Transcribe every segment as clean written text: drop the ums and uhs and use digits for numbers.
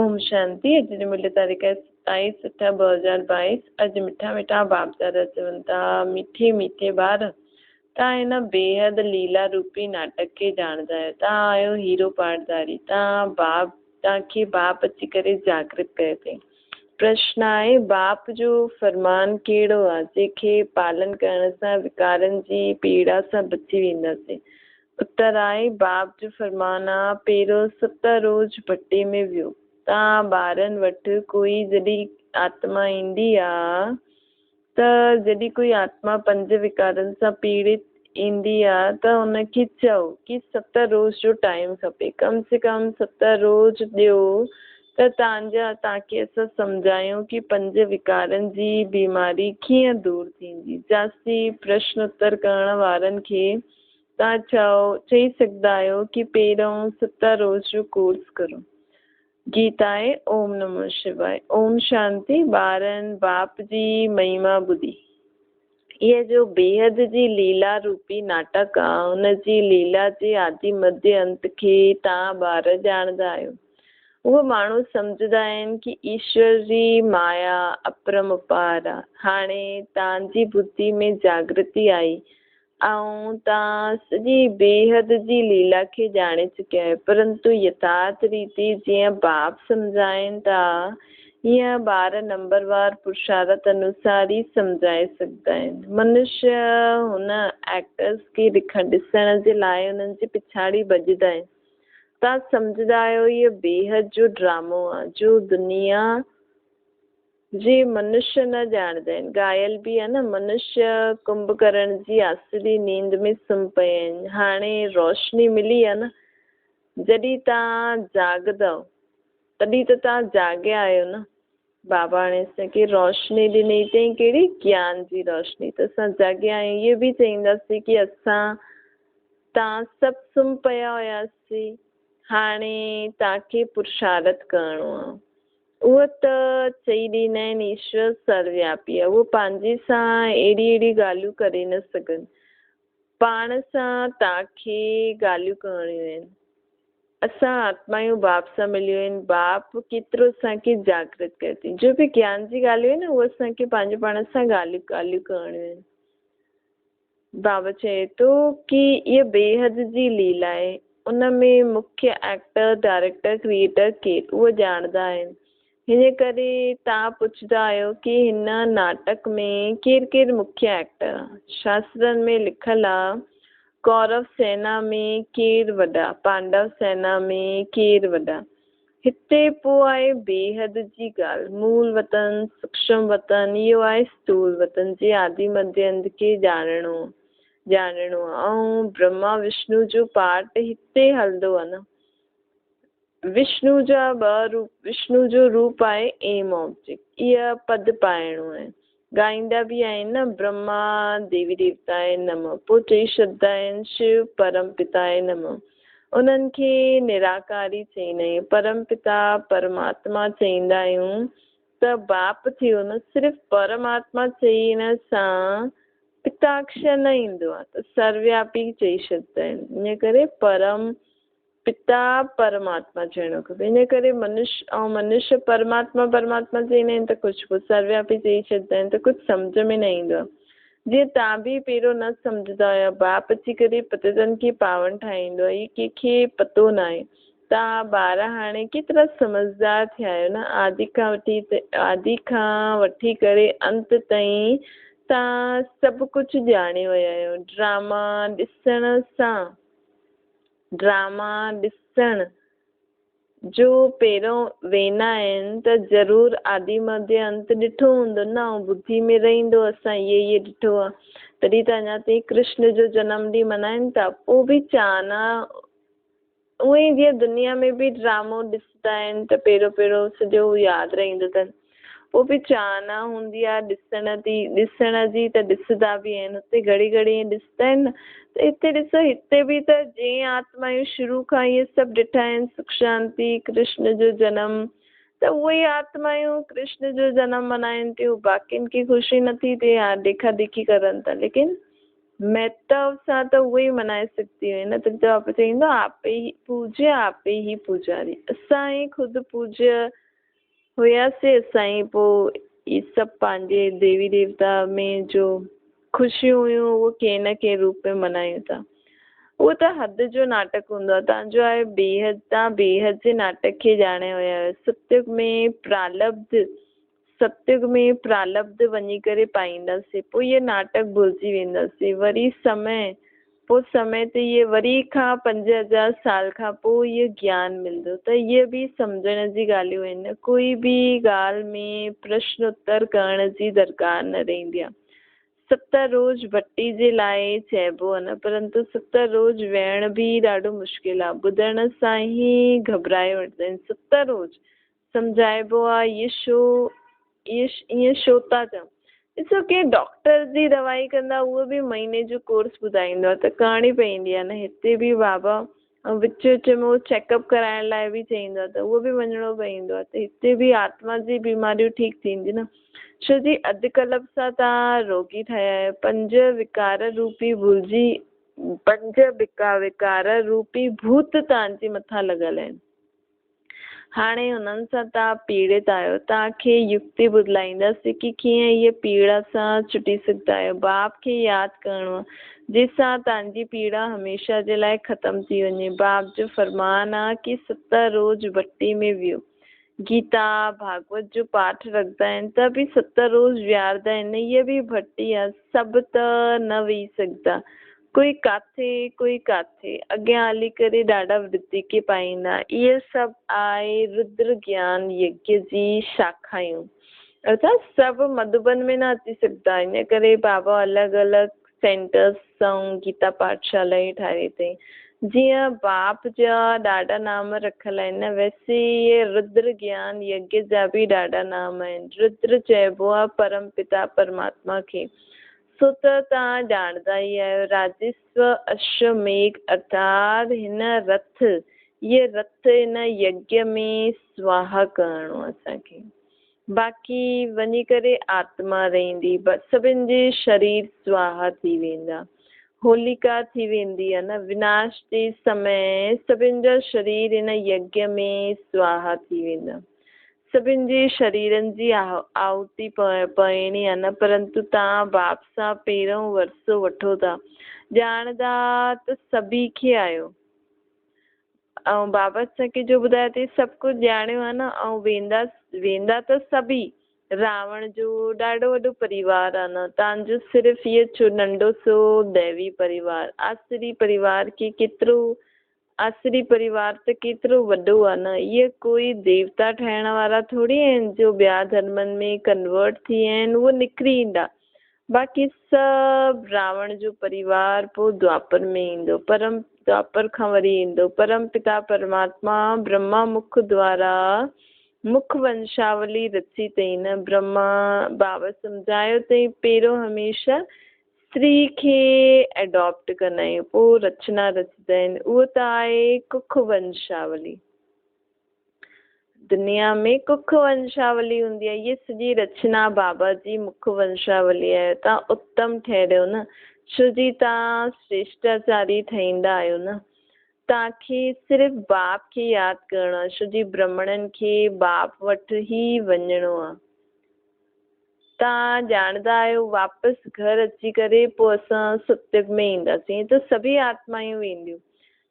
اوم شانتي اڄ جي ملي تاريخ آهي ستائيس اٺ 2022 اڄ مٺا مٺا باپ دادا چون ٿا مٺي مٺي ٻار تان هن بيحد ليلا روپي ناٽڪ کي ڄاڻندا آهيو تان آهيو هيرو پاڙڌاري تان باپ تان کي باپ اچي ڪري جاگرت ڪيو اٿئي پرشن آهي باپ جو فرمان ڪهڙو آهي جنهن کي پالن ڪرڻ سان وڪارن جي پيڙا سان بچي وينداسين اتر آهي، باپ جو فرمان آ، پيرو ست روز ڀٽي ۾ ويو، تان ٻارن وٽ ڪوئي جڏهن آتما ايندي آ ته جڏهن ڪوئي آتما پنج وڪارن سان پيڙت ايندي آ ته ان کي چئو ڪي ست روز جو ٽائيم کپي، ڪم سي ڪم ست روز ڏيو ته تان جا تان کي اسان سمجهايون ڪي پنج وڪارن جي بيماري ڪيئن دور ٿيندي. جاسين پرشن اتر ڪرڻ وارن کي توهان چئو چئي سگهندا آهيو ڪي پهريون ست روز جو ڪورس ڪرو. گيت آهي اوم نمو شواء اوم شانتي ٻارن باپ جي مهما ٻڌي. هيء جو بيحد جي ليلا روپي ناٽڪ آ ان جي ليلا جي آدي مڌ انت کي توهان ٻار ڄاڻندا آهيو. اهي ماڻهو سمجهندا آهن ڪي ايشور جي مايا اپرم اپار آ. هاڻي توهان جي ٻڌي ۾ جاگرتي آئي آئون توهان سڄي بيحد جي ليلا کي ڄاڻي چڪي آهيان، پرنتو يٿارٿ ريتي جيئن باپ سمجهائين ٿا، تيئن ٻار نمبروار پرشارٿ انوسار ئي سمجهائي سگهندا آهن. منشيه هن ائڪٽرس کي ڏسڻ جي لاء انهن جي پڇاڙي ڀڄندا آهن. توهان سمجهندا آهيو هيء بيحد جو ڊرامو آهي، جو دنيا جي منشيه نه ڄاڻندا آهن. ڳايل به آهي نه، منشيه ڪنڀ ڪرڻ جي آسري نيند ۾ سمهي پيا آهن. هاڻي روشني ملي آهي نه، جڏهن توهان جاڳندؤ، تڏهن ته توهان جاڳيا آهيو نه. بابا هاڻي اسان کي روشني ڏني اٿئي، ڪهڙي؟ گيان جي روشني، ته اسان جاڳيا آهيون. اهو به چئينداسين ڪي اسان توهان سڀ سمهي پيا هياسين، هاڻي توهان کي پرشارٿ ڪرڻو آهي. اهو ته چئي ڏيندا آهن ايشور سروياپي آهي. اهو پنهنجي سان اهڙي اهڙي ڳالهيون ڪري نه سگهن. پاڻ سان توهان کي ڳالهيون ڪرڻيون آهن. اسان آتمايون باپ سان مليون آهن. باپ ڪيترو اسان کي جاگرت ڪري ٿي. جو به گيان جي ڳالهيون آهن نه اهو اسان کي پنهنجو پاڻ سان ڳالهيون ڳالهيون ڪرڻيون آهن. بابا چئي ٿو ڪي اها بيحد جي ليلا آهي، ان ۾ مکيه ايڪٽر، ڊائريڪٽر، ڪريئيٽر ڪير اهو ڄاڻندا آهن. هن ڪري توهان پڇندا آهيو ڪي هن ناٽڪ ۾ ڪير ڪير مکيه ايڪٽر آ. شاسترن ۾ لکيل آ ڪورو سينا ۾ ڪير وڏا، پانڊو سينا ۾ ڪير وڏا. هتي پوء آهي بيحد جي ڳالهه، مول وطن، سوڪشم وطن، اهو آهي اسٿول وطن جي آدي مڌ انت کي ڄاڻڻو ڄاڻڻو آهي ۽ برهما وشنو جو پارٽ هتي هلندو آهي نه. وشنو جا ٻه روپ، وشنو جو روپ آهي ايم آبجيڪٽ، اها پد پائڻو آهي. ڳائيندا به آهن نه برهما ديوي ديوتائي نمه، پوء چئي ڇڏندا آهن شو پرم پتائي نمه. انهن کي نراڪاري چئيندا آهيون. پرم پتا پرماتما چئيندا آهيون ته باپ ٿيو نه، صرف پرماتما چئڻ سان پتا اڪشر نه ايندو آهي ته سروياپي چئي ڇڏندا آهن. ان ڪري پرم پتا پرماتما چئڻو کپي. ان ڪري منش ۽ منش پرماتما پرماتما چئيندا آهن ته ڪجهه پوء سروياپي چئي ڇڏندا آهن ته ڪجهه سمجهه ۾ نه ايندو آهي. جيئن توهان به پهريون نه سمجهندا هيا، باپ اچي ڪري پتيتن کي پاون ٺاهيندو آهي، هي ڪنهن کي پتو ناهي. توهان ٻار هاڻي ڪيترا سمجهدار ٿيا آهيو نه، آدي کان وٺي آدي کان وٺي ڪري انت تائين توهان سڀ ڪجهه ڄاڻي ويا آهيو. ڊراما ڏسڻ سان ڊراما ڏسڻ جو پهريون ويندا آهن ته ضرور آدي مڌ انت ڏٺو هوندو نه ۽ ٻڌي ۾ رهندو اسان اهي اهي ڏٺو آهي تڏهن ته اڃا تائين ڪرشن جو جنم ڏينهن ملهائن ٿا پوء به چاهنا اونئن ئي جيئن دنيا ۾ به ڊرامو ڏسندا آهن ته پهريون پهريون سڄو ياد رهندو اٿن پوء به چاهنا هوندي آهي ڏسڻ جي ڏسڻ جي ته ڏسندا به آهن اتي گهڙي گهڙي ائين ڏسندا آهن نه ته هتي ڏسو هتي به ته جنهن آتمائون شروع کان اهي سڀ ڏٺا آهن سک شانتي ڪرشن جو جنم ته اهي ئي آتمائون ڪرشن جو جنم منائن ٿيون باقين کي خوشي نٿي ٿئي ها ديکا ديکي ڪرن ٿا ليڪن مهتو سان ته اهي ئي منائي سگهنديون آهن نه تڏهن ته بابا چئيندو آهي آپي ئي پوجيه آپي ئي پوجاري. اسان ئي خود پوجيه هياسين اسان ئي پوء هي سڀ پنهنجي ديوي ديوتا ۾ جو خوشيون هيون اهو ڪنهن نه ڪنهن روپ ۾ منايون ٿا. اهو ته حد جو ناٽڪ هوندو آهي. تان جو آهي بيحد تان بيحد جي ناٽڪ کي ڄاڻي ويا آهيو. ستيگ ۾ پرالبڌ ستيگ ۾ پرالبڌ وڃي ڪري پائينداسين. پوء اهي ناٽڪ ڀلجي وينداسين. وري سمي پوء سمي تي اهي وري کان 5000 سال کان پوء اهي گيان ملندو ته اهي به سمجهڻ جي ڳالهيون آهن. ڪوئي به ڳالهه ۾ پرشن اتر ڪرڻ جي درڪار نه رهندي آهي. ست روز ڀٽي جي لاء چئبو آهي نه پرنتو ست روز ويهڻ به ڏاڍو مشڪل آهي ٻڌڻ سان ئي گهٻرائي وٺندا آهن ست روز سمجهائبو آهي اهي ڇو ائين ڇو ٿا چئو ڏسو ڪنهن ڊاڪٽر جي دوائي ڪندا اهو به مهيني جو ڪورس ٻڌائيندو آهي ته ڪرڻي پوندي آهي نه هتي به بابا ۽ وچ وچ ۾ اهو چيڪ اپ ڪرائڻ لاء به چئيندو آهي ته اهو به وڃڻو پوندو آهي ته هتي به آتما جي بيماريون ٺيڪ ٿينديون نه ڇو جي اڌ ڪلپ سان توهان روڳي ٺهيا آهيو پنج وڪار روپي ڀلجي پنج وڪا وڪار روپي ڀوت توهان جي مٿان لڳل آهن. هاڻي انهن سان توهان پيڙت آهيو. توهان کي يڪتي ٻڌلائينداسين ڪي ڪيئن هيء پيڙا سان ڇٽي سگهندا آهيو. باپ کي ياد ڪرڻو آهي، جنهن سان توهان جي پيڙا هميشه جي لاء ختم ٿي وڃي. باپ جو فرمان آهي ڪي ست روز ڀٽي ۾ ويهو. گيتا، ڀاڳوت جو پاٺ رکندا آهن ته به ست روز ويهاردا آهن. هيء به ڀٽي آهي، سڀ ته نه ويهي سگهندا. ڪوئي ڪاٿي ڪوئي ڪاٿي، اڳيان هلي ڪري ڏاڍا ورڌيڪي پائيندا. اهي سڀ آهي ردر گيان يگيه جي شاخايون. ارٿات سڀ مڌوبن ۾ نه اچي سگهندا، ان ڪري بابا الڳ الڳ سينٽرس ۽ گيتا پاٺشالائون ٺاهي اٿئي. جيئن باپ جا ڏاڍا نام رکيل آهن، ويسي اهي ردر گيان يگيه جا به ڏاڍا نام آهن. ردر چئبو آهي پرم پتا پرماتما کي. سو ته توهان ڄاڻندا ئي آهيو، راجسو اشوميگھ ارٿات هن رٿ، هيء رٿ هن يگيه ۾ سواها ڪرڻو اسان کي. باقي وڃي ڪري آتما رهندي، سڀن جي شرير سواها ٿي ويندا. هوليڪا ٿي ويندي آهي نه، وناش جي سمي سڀن جا شرير هن يگيه ۾ سواها ٿي ويندا. سڀن جي شريرن جي آهوتي پوڻي آ نه، پرنتو توهان باپ سان پهريون ورثو وٺو ٿا، ڄاڻندا ته سڀي کي آهيو. ۽ بابا اسان کي جو ٻڌايو اٿئي سڀ ڪجهه ڄاڻيو آ نه، ۽ ويندا ويندا ته سڀئي. راوڻ جو ڏاڍو وڏو پريوار آ نه، توهان جو صرف هيء ننڍو سو ديوي پريوار، آسري پريوار کي ڪيترو آسري پريوار ته ڪيترو وڏو آ نه. اهي ڪوئي ديوتا ٺهڻ وارا ٿوري آهن جو ٻيا ڌرمن ۾ ڪنورٽ ٿي ويا آهن اهي نڪري ايندا. باقي سڀ راوڻ جو پريوار پوء دوآپر ۾ ايندو پرم دوآپر کان وري ايندو پرم پتا پرماتما برهما مک دوارا مک ونشاولي رچي اٿئي نه برهما بابا سمجهايو اٿئي پهريون هميشه استري کي ايڊاپٽ ڪندا آهيون پوء رچنا رچندا آهن اهو ته آهي ڪک ونشاولي دنيا ۾ ڪک ونشاولي هوندي آهي هيء سڄي رچنا بابا جي مک ونشاولي آهي تان اتم ٺهريو نه ڇو جي تان شريشٽاچاري ٺهيندا آهيو نه تان کي صرف باپ کي ياد ڪرڻو آهي ڇو جي برهمڻن کي باپ وٽ ئي وڃڻو آهي. توهان ڄاڻندا آهيو واپس گهر اچي ڪري پوء اسان ستيگ ۾ اينداسين ته سڀئي آتمائون اينديون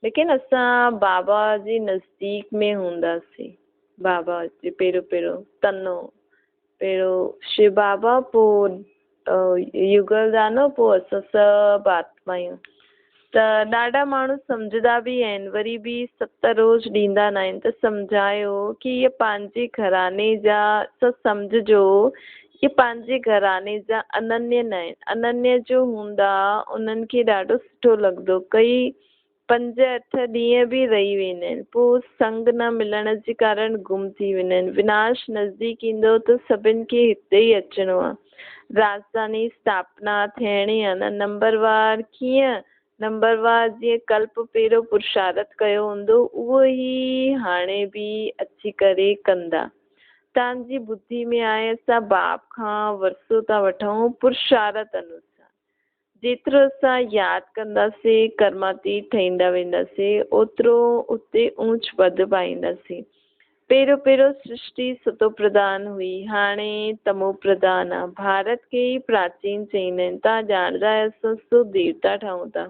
ليڪن اسان بابا جي نزديڪ ۾ هونداسين بابا جي پهريون پهريون تنو پهريون شو بابا پوء يگل دانو پوء اسان سڀ آتمائون ته ڏاڍا ماڻهو سمجهندا به آهن وري به ست روز ڏيندا نه آهن ته سمجهايو ڪي اهي پنهنجي گهراڻي جا ته سمجهجو اهي پنهنجي گهراڻي جا اننيه نه آهن اننيه جو هوندا انهن کي ڏاڍو سٺو لڳندو ڪئي پنج اٺ ڏينهن به رهي ويندا آهن پوء سنگ نه ملڻ جي ڪارڻ گم ٿي ويندا آهن وناش نزديڪ ايندو ته سڀن کي هتي ئي اچڻو آهي راڄڌاني اسٿاپنا ٿيڻي آ نه نمبر وار ڪيئن نمبر وار جيئن ڪلپ پهريون پرشارٿ ڪيو هوندو اهو ئي هاڻي به اچي ڪري ڪندا تان جي ٻڌي ۾ آهي اسان باپ کان ورثو ٿا وٺون پرشارٿ انوسار. جيترو اسان ياد ڪنداسين، ڪرماتيت ٺهيندا وينداسين، اوترو اتي اوچ پد پائينداسين. پهريون پهريون سرشٽي ستو پرڌان هئي، هاڻي تمو پرڌان آ. ڀارت کي ئي پراچين چئيندا آهن. توهان ڄاڻندا آهيو اسان سو ديوتا ٺهون ٿا.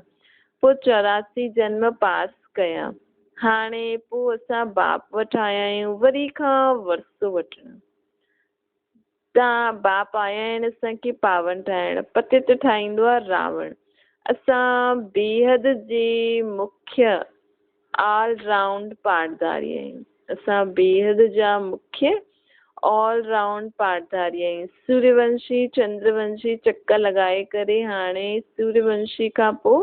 پوء 84 جنم پاس ڪيا. هاڻي پوء اسان باپ وٽ آيا آهيون، وري کان ورثو وٺڻ. تان باپ آيا آهن اسان کي پاون ٺاهڻ، پتيت ٺاهيندو آهي راوڻ. اسان بيحد جي مکيه آل رائونڊ پاٽڌاري آهيون. اسان بيحد جا مکيه آل رائونڊ پاٽڌاري آهيون. سوريه ونشي، چندر ونشي چڪر لڳائي ڪري هاڻي سوريه ونشي کان پوء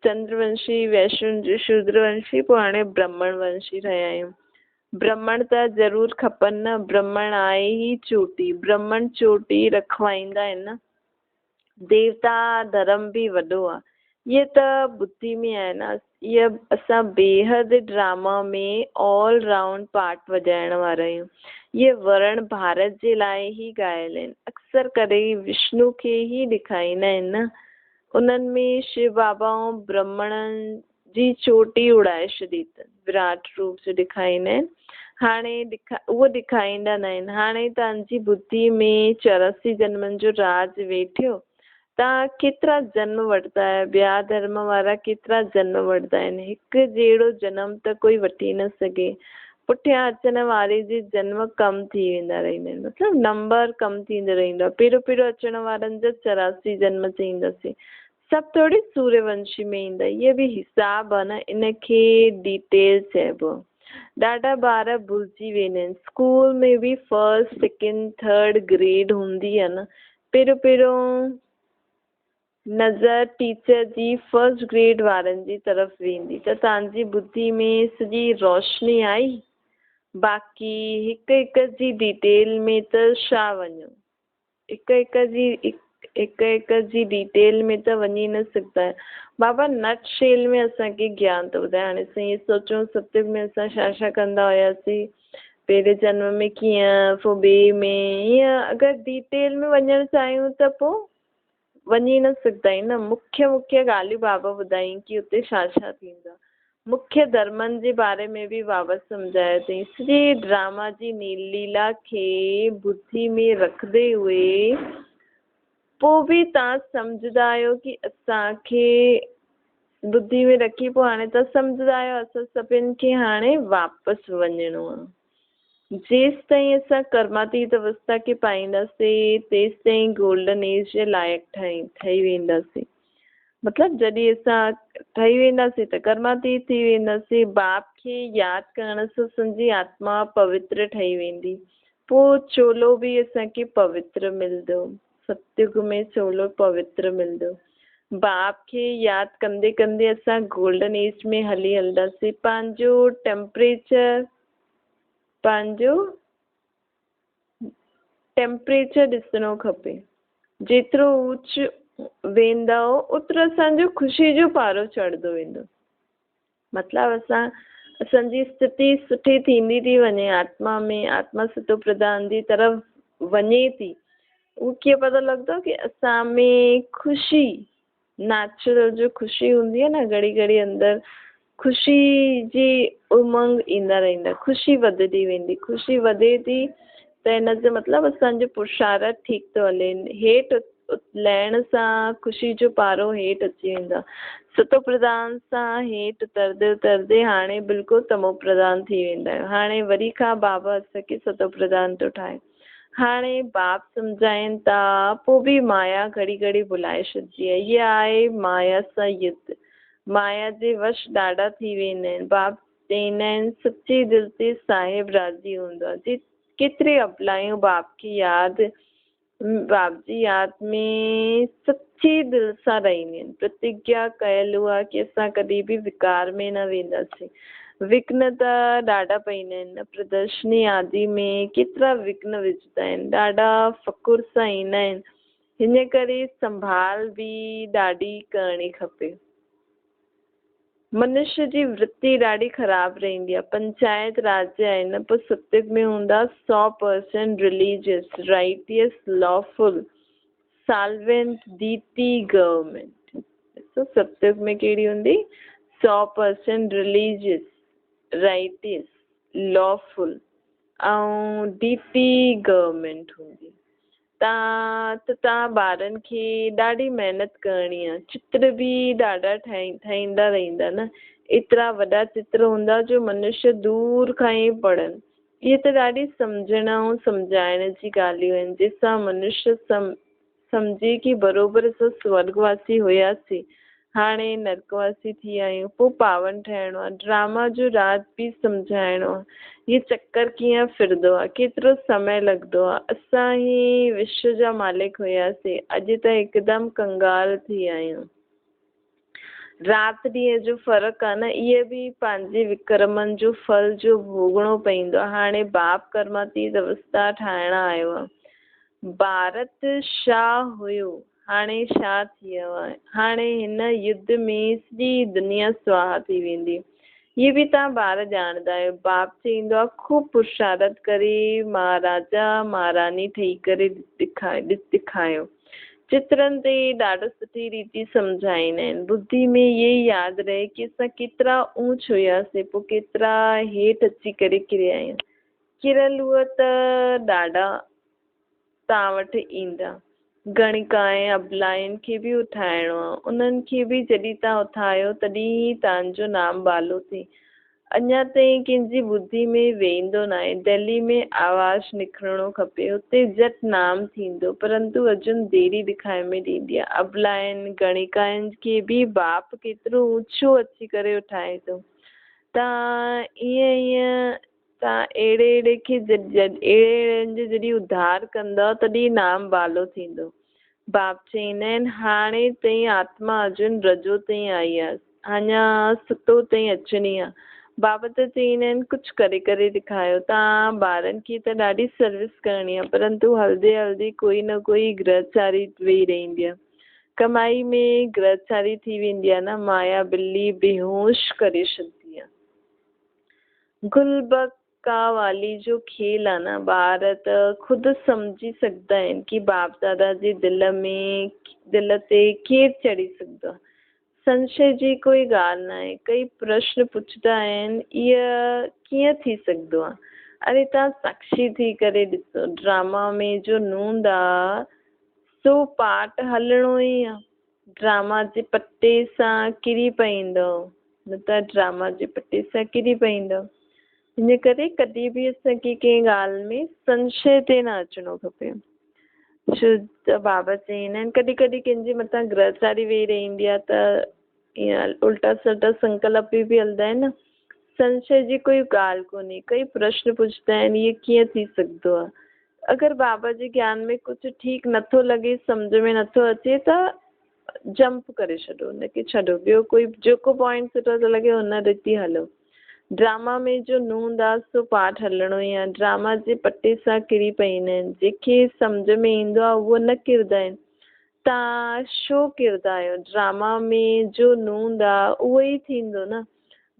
چندر ونشي، ويشن شودر ونشي پوء هاڻي برهمڻ ونشي ٺهيا آهيون. برهمڻ ته ضرور کپن نه، برهمڻ آهي ئي چوٽي، برهمڻ چوٽي رکوائيندا آهن نه. ديوتا ڌرم به وڏو آ. اهي ته ٻڌي ۾ آهي نه، اهي اسان بيحد ڊراما ۾ آل رائونڊ پارٽ وڄائڻ وارا آهيون. اهي ورڻ ڀارت جي لاء ئي ڳايل آهن. اڪثر ڪري وشنو کي ئي ڏکائيندا آهن نه. انهن ۾ شو بابا ۽ برهمڻن جي چوٽي اڙائي ڇڏي اٿن. وراٽ روپ جو ڏيکاريندا آهن. هاڻي اهو ڏيکاريندا نه آهن. هاڻي توهان جي ٻڌي ۾ 84 جنمن جو راڄ ويٺيو. توهان ڪيترا جنم وٺندا آهيو؟ ٻيا ڌرم وارا ڪيترا جنم وٺندا آهن؟ هڪ جهڙو جنم ته ڪوئي وٺي نه سگهي. پٺيان اچڻ واري جي جنم ڪم ٿي ويندا رهندا آهن. مطلب نمبر ڪم ٿيندو رهندو آهي. پهريون پهريون اچڻ وارن جا 84 جنم چئينداسين. سڀ ٿوري سوريه ونشي ۾ ايندا. اهي به حساب آ نه ان کي ڊيٽيل چئبو آ. ڏاڍا ٻار ڀلجي ويندا آهن. اسڪول ۾ به فرسٽ سيڪنڊ ٿرڊ گريڊ هوندي آ نه. پهريون پهريون نظر ٽيچر جي فرسٽ گريڊ وارن جي طرف ويندي ته توهان جي ٻڌي ۾ سڄي روشني آئي. باقي هڪ هڪ جي ڊيٽيل ۾ ته ڇا وڃو. هڪ هڪ جي هڪ هڪ جي ڊيٽيل ۾ ته وڃي نه سگهندا آهيون. بابا نٽ شيل ۾ اسان کي گيان ٿو ٻڌائي. هاڻي اسان ائين سوچون ستيگ ۾ اسان ڇا ڇا ڪندا هياسين، پهرين جنم ۾ ڪيئن، پوء ٻئي ۾ ائين اگر ڊيٽيل ۾ وڃڻ چاهيون ته پوء وڃي نه سگهندا آهيون نه. مکيه مکيه ڳالهيون بابا ٻڌايائين ڪي اتي ڇا ڇا ٿيندو آهي. مکيه ڌرمن جي باري ۾ به بابا سمجهايو اٿئين. سڄي ڊراما جي ليلا کي ٻڌي ۾ رکندي هئي پوء به توهان سمجهندا آهيو ڪي اسان کي ٻڌي ۾ رکي پوء هاڻي توهان سمجهندا آهيو اسان سڀن کي هاڻي واپس وڃڻو آهي. جيستائين اسان ڪرماتيت اوستا کي پائينداسين، تيستائين گولڊن ايج جي لائق ٺهي وينداسين. مطلب جڏهن اسان ٺهي وينداسين ته ڪرماتيت ٿي وينداسين. باپ کي ياد ڪرڻ سان اسان جي آتما پوتر ٺهي ويندي. پوء چولو به اسان کي پوتر ملندو. ستيگ ۾ چولو پوتر ملندو. باپ کي ياد ڪندي ڪندي اسان گولڊن ايج ۾ هلي هلنداسين. پنهنجو ٽيمپريچر پنهنجو ٽيمپريچر ڏسڻو کپي. جيترو اوچ ويندؤ اوترو اسان جو خوشي جو پارو چڙهندو ويندو. مطلب اسان جي اسٿتي سٺي ٿيندي ٿي وڃي، آتما ۾ آتما ستو پرڌان جي طرف وڃي ٿي. اهو ڪيئن پتو لڳندو ڪي اسان ۾ خوشي نيچرل جو خوشي هوندي آهي نه گهڙي گهڙي اندر خوشي جي امنگ ايندا رهندا خوشي وڌندي ويندي خوشي وڌي ٿي ته ان جو مطلب اسان جو پرشارٿ ٺيڪ ٿو هلي هيٺ لهڻ سان خوشي جو پارو هيٺ اچي ويندو آهي ستو پرڌان سان هيٺ اترندي اترندي هاڻي بلڪل تمو پرڌان ٿي ويندا آهيون هاڻي وري کان بابا اسان کي ستو پرڌان ٿو ٺاهي هاڻي باپ سمجهائين ٿا، پوء به مايا گهڙي گهڙي ڀلائي ڇڏجي آهي. هيء آهي مايا سان يڌ. مايا جي وش ڏاڍا ٿي ويندا آهن. باپ چئيندا آهن، سچي دل تي صاحب راضي هوندو آهي. جي ڪيتري اٻلايون باپ کي ياد، باپ جي ياد ۾ سچي دل سان رهنديون آهن. پرتگيا ڪيل اها ڪي اسان ڪڏهن به وڪار ۾ نه وينداسين. وگهن ته ڏاڍا پئيندا آهن نه پردرشني آدي ۾ ڪيترا وگهن وجهندا آهن ڏاڍا فخر سان ايندا آهن هن ڪري سنڀال به ڏاڍي ڪرڻي کپي. منش جي ورتي ڏاڍي خراب رهندي آهي پنچائت راڄ آهي نه پوء ستيگ ۾ هوندا 100% religious rights lawful. Solvent deity government. ڏسو ستيگ ۾ ڪهڙي هوندي؟ 100% religious, rights, lawful ۽ deity government هوندي. تان ته توهان ٻارن کي ڏاڍي محنت ڪرڻي آهي. چتر به ڏاڍا ٺاهيندا رهندا نه. ايترا وڏا چتر هوندا جو منشيه دور کان ئي پڙهن. اهي ته ڏاڍي سمجهڻ ۽ سمجهائڻ جي ڳالهيون آهن، جنهن سان منشيه سمجهي ڪي بروبر اسان سورڳواسي هياسين، هاڻي نرڪواسي ٿي ويا آهيون، پوء پاون ٺهڻو آهي. ڊراما جو راز به سمجهائڻو آهي. هي چڪر ڪيئن ڦرندو آهي، ڪيترو سمي لڳندو آهي. اسان ئي وشو جا مالڪ هياسين، اڄ ته هڪدم ڪنگال ٿي ويا آهيون. رات ڏينهن جو فرق آهي نه، اهي به پنهنجي وڪرمن جو ڦل جو ڀوڳڻو پئيندو آهي. هاڻي باپ ڪرماتيت اوستا ٺاهڻ آيو آهي. ڀارت ڇا هيو، هاڻي ڇا ٿي ويو آهي. هاڻي هن يڌ ۾ سڄي دنيا سواها ٿي ويندي. هي به توهان ٻار ڄاڻندا آهيو. باپ چئيندو آهي خوب پرشارت ڪري مهاراجا مهاراڻي ٺهي ڪري ڏکايو. چترن تي ڏاڍو سٺي ريتي سمجهائيندا آهن. ٻڌي ۾ اهي ئي ياد رهي ڪي اسان ڪيترا اونچ هياسين پوء ڪيترا هيٺ اچي ڪري ڪريا آهيون. ڪريل هئا ته ڏاڍا توهان وٽ ايندا. گڻڪا ۽ ابلائن کي به اٿائڻو آهي. انهن کي به جڏهن توهان اٿايو تڏهن ئي توهان جو نام ٻالو ٿئي. اڃا تائين ڪنهن جي ٻڌي ۾ ويندو ناهي. دهلي ۾ آواز نڪرڻو کپي. اتي جهٽ نام ٿيندو. پرنتو ارجن ديري ڏکائي ۾ ڏيندي آهي. ابلائن، گڻيڪائن کي به باپ ڪيترو اوچو اچي ڪري اٺائي ٿو. تان ائين ائين تان اهڙي اهڙي کي اهڙي اهڙن جو جڏهن اڌار ڪندؤ تڏهن نام بالو ٿيندو. باپ چئيندا آهن، هاڻي تائين آتما ارجن رجو تائين آئي آ، اڃا ستو تائين اچڻي آ. بابا ته چئيندا آهن، ڪجهه ڪري ڪري ڏيکايو، توهان ٻارن کي ته ڏاڍي سروس ڪرڻي آ، پرنتو هلندي هلندي ڪوئي نه ڪوئي گرهچاري ويهي رهندي آ. ڪمائي ۾ گرهچاري ٿي ويندي آ نه، مايا بلي بيهوش ڪري ڇڏندي آ. گلبڪ ڪا والي جو کيل آ نه، ٻار ته خود سمجهي سگهندا آهن ڪي باپ دادا جي دل ۾ دل تي ڪير چڙهي سگهندو آ. سنشي جي ڪوئي ڳالهه ناهي. ڪئي پرشن پڇندا آهن ايء ڪيئن ٿي سگهندو آ. اري توهان ساڪشي ٿي ڪري ڏسو ڊراما ۾ جو نوند آ سو پارٽ هلڻو ئي آ. ڊراما جي پٽي سان ڪري پئيندؤ، نه ته ڊراما جي پٽي سان ڪري پئيندؤ. ان ڪري ڪڏهن به اسان کي ڪنهن ڳالهه ۾ سنشي تي نه اچڻو کپي. ڇو ته بابا چئيندا آهن ڪڏهن ڪڏهن ڪنهن جي مٿان گرهچاري ويهي رهندي آهي ته ائين الٽا سلٽا سنڪلپ به هلندا آهن نه. سنشي جي ڪوئي ڳالهه ڪونهي. ڪئي پرشن پڇندا آهن اهي ڪيئن ٿي سگهندو آهي. اگر بابا جي گيان ۾ ڪجهه ٺيڪ نٿو لڳي، سمجهه ۾ نٿو اچي ته جمپ ڪري ڇڏو، ان کي ڇڏو، ٻيو ڪوئي جيڪو پوائنٽ سٺو ٿو لڳي ان ريتي هلو. ڊراما ۾ جو نوند آ سو پاٺ هلڻو ئي آ. ڊراما جي پٽي سان ڪري پئيندا آهن. جنهن کي سمجهه ۾ ايندو آ اهو نه ڪردا آهن. تان ڇو ڪردا آهيو؟ ڊراما ۾ جو نوند آ اهو ئي ٿيندو نه.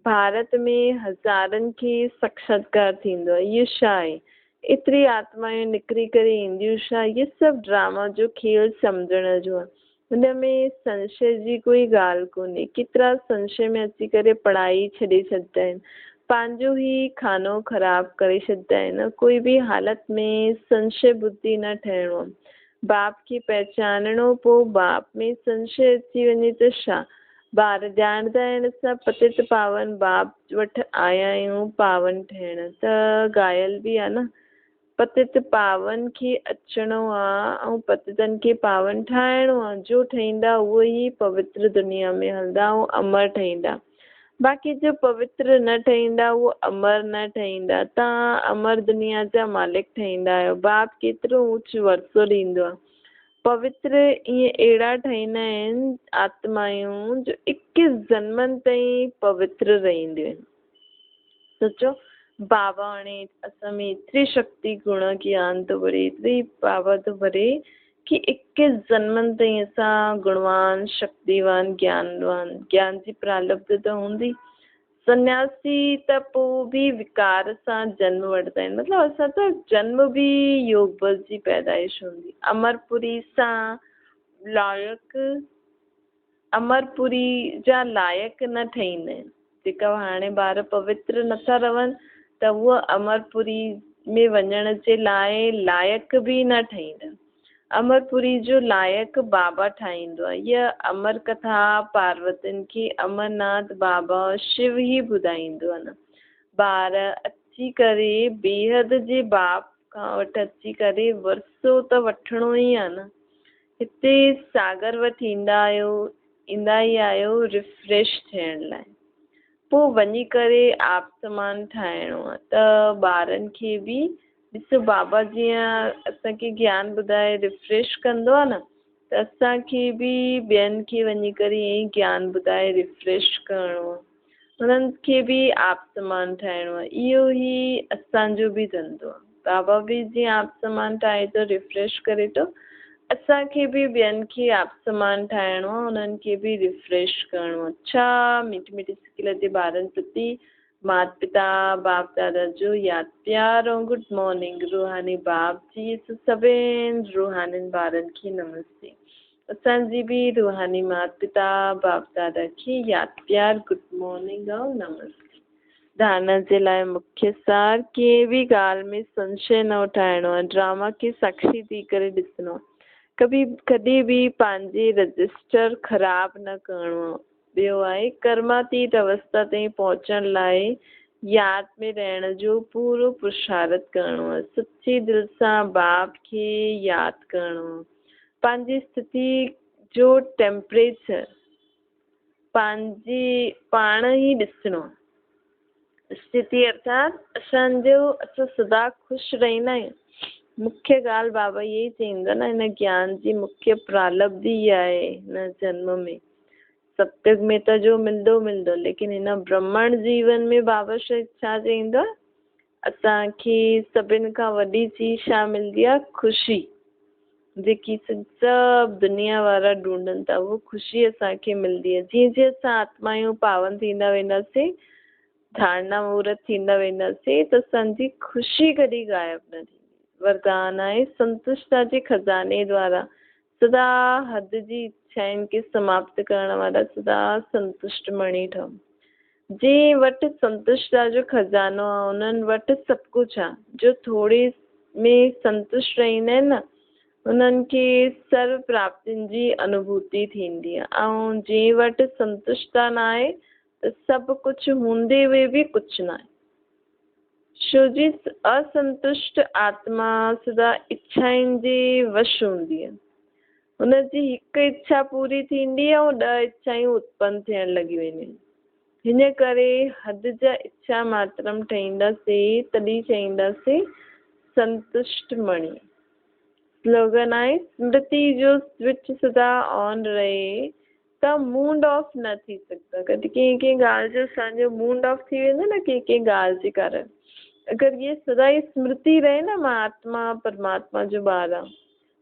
ڀارت ۾ هزارن کي ساڪشاتڪار ٿيندو آهي. اهو ڇا آهي؟ ايتري آتمائون نڪري ڪري اينديون ڇا؟ اهو سڀ ڊراما جو کيل سمجهڻ جو آهي. هن ۾ سنشي جي ڪوئي ڳالهه ڪونهي. ڪيترا سنشي ۾ اچي ڪري پڙهائي ڇڏي ڇڏدا آهن. پنهنجو ئي خانو خراب ڪري ڇڏدا آهن. ڪوئي به حالت ۾ سنشي ٻڌي نه ٺهڻو آهي. باپ کي پهچانڻو پوء باپ ۾ سنشي اچي وڃي ته ڇا؟ ٻار ڄاڻندا آهن اسان پتت پاون باپ وٽ آيا آهيون پاون ٺهڻ ته گايل به آ نه پتت پاون کي اچڻو آ ۽ پتتن کي پاون ٺاهڻو آ جو ٺهيندا اهو ئي پوتر دنيا ۾ هلندا ۽ امر ٺهيندا باقي جو پوتر نه ٺهيندا اهو امر نه ٺهيندا تان امر دنيا جا مالڪ ٺهيندا آهيو باپ ڪيترو اوچ ورثو ڏيندو آ پوتر ائين اهڙا ٺهيندا آهن آتمائون جو اڪيس جنمن تائين پوتر رهنديون آهن. سوچو بابا هاڻي اسان ۾ ايتري شڪتي گڻ گيان ٿو ڀري ايتري پاور ٿو ڀري ڪي اڪيس جنمن تائين اسان گڻوان شڪتيوان گيانوان گيان جي پرالبڌ ته هوندي. سنياسي ته پوء به وڪار سان جنم وٺندا آهن مطلب اسان ته جنم به يوگ بل جي پيدائش هوندي. امرپوري سان لائق امرپوري جا لائق نه ٺهيندا آهن. جيڪا هاڻي ٻار پوتر نٿا رهن ته اهي امرپوري ۾ وڃڻ جي لاء لائق به نه ٺهيندا. امرپوري جو لائق بابا ٺاهيندو آهي. هيء امر ڪٿا پاروتين کي امرناٿ بابا شو ئي ٻڌائيندو آهي نه. ٻار اچي ڪري بيحد جي باپ کان وٽ اچي ڪري ورثو ته وٺڻو ئي آهي نه. هتي ساگر وٽ ايندا آهيو، ايندا ئي آهيو ريفريش ٿيڻ لاء. پوء وڃي ڪري آپ سمان ٺاهڻو آهي ته ٻارن کي به ڏسو بابا جيئن اسان کي گيان ٻڌائي ريفريش ڪندو آهي نه ته اسان کي به ٻين کي وڃي ڪري ائين ئي گيان ٻڌائي ريفريش ڪرڻو آهي. انهن کي به آپ سمان ٺاهڻو آهي. اهو ئي اسان جو به ڌنڌو آهي. بابا به جيئن آپ سمان ٺاهي ٿو، ريفريش ڪري ٿو، اسان کي به ٻين کي آپ سمان ٺاهڻو آهي، انهن کي به ريفريش ڪرڻو آهي. ڇا مٺي مٺي سڪي لڌي ٻارن پرتي مات پتا باپ دادا جو ياد پيار ۽ گڊ مارننگ روحاني باپ جي سڀني روحانين ٻارن کي نمستي. اسان جي به روحاني مات پتا باپ دادا کي ياد پيار گڊ مارننگ ۽ نمستي. ڌارڻا جي لاء مکيه سار ڪنهن به ڳالهه ۾ سنشي نه اٺائڻو آهي ڊراما کي ساکشي ٿي ڪري ڏسڻو آهي ڪڀي ڪڏهن به پنهنجي رجسٽر خراب نه ڪرڻو آهي ٻيو آهي ڪرماتيت اوستا تائين پهچڻ لاء ياد ۾ رهڻ جو پورو پرشارٿ ڪرڻو آهي سچي دل سان باپ کي ياد ڪرڻو آهي. پنهنجي اسٿتي جو ٽيمپريچر پنهنجي پاڻ ئي ڏسڻو. اسٿتي ارٿات اسان جو اسان سدا خوش رهندا آهيون. مکيه ڳالهه بابا اها ئي چئيندو آهي نه هن گيان جي مکيه پرالبڌي اها آهي هن جنم ۾ ستيگ ۾ ته جو ملندو ملندو ليڪن هن برهمڻ جيون ۾ بابا ڇا چئيندو آهي اسان کي سڀن کان وڏي چيز ڇا ملندي آهي خوشي جيڪي سڀ دنيا وارا ڍونڍن ٿا اهو خوشي اسان کي ملندي آهي جيئن جيئن اسان آتمايون پاون ٿيندا وينداسين ڌارڻا مورت ٿيندا وينداسين ته اسان جي خوشي ڪڏهن غائب نه ٿيندي وردان آهي سنتشتا جي خزاني دوارا سدا حد جي اڇائن کي سماپت ڪرڻ وارا سدا سنتشٽ مڻي ٺهو جنهن وٽ سنتشٽتا جو خزانو آ، انهن وٽ سڀ ڪجهه آ. جو ٿوري ۾ سنتشٽ رهندا آهن نه، انهن کي سرو پراپتين جي انوڀوتي ٿيندي آ ۽ جنهن وٽ سنتشٽتا ناهي ته سڀ ڪجهه هوندي هوئي به ڪجهه ناهي. ڇو جي اسنتشٽ آتما سدا اڇائن جي وش هوندي آ. هن جي هڪ اڇا پوري ٿيندي ۽ ڏهه اڇائون اتپن ٿيڻ لڳي وينديون. هن ڪري حد جا اڇا ماترم ٺهينداسي تڏهن چئينداسي سنتشٽ مڻي. سلوگن آهي سمرتي جو سوئچ سدا آن رهي ته مونڊ آف نه ٿي سگهندو. ڪڏهن ڪنهن ڪنهن ڳالهه جو اسان جو مونڊ آف ٿي ويندو نه ڪنهن ڪنهن ڳالهه جي ڪارڻ. اگر هيء سدا ئي سمرتي رهي نه مان آتما پرماتما جو ٻار آهيان.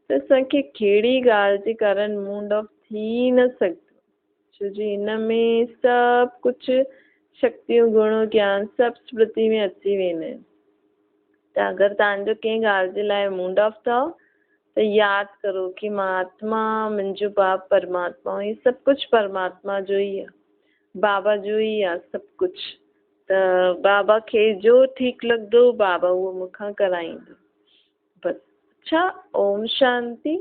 ته اسان کي ڪھڙي ڳالھه جي ڪارڻ مونڊ آف ٿي ئي نه سگھندو، ڇو جو ان ۾ سڀ ڪجھه شڪتيون، گڻ، گيان سڀ سمرتي ۾ اچي ويندا آھن. ته اگر توھان جو ڪنھن ڳالھه جي لاء مونڊ آف اٿو ته ياد ڪرو ڪي مان آتما آھيان، منھنجو باپ پرماتما آھي، ھي سڀ ڪجھه پرماتما جو ئي آ، بابا جو ئي آ سڀ ڪجھه، ته بابا کي جو ٺيڪ لڳندو بابا اھو مون کان ڪرائيندو. بس اڇا اوم شانتي.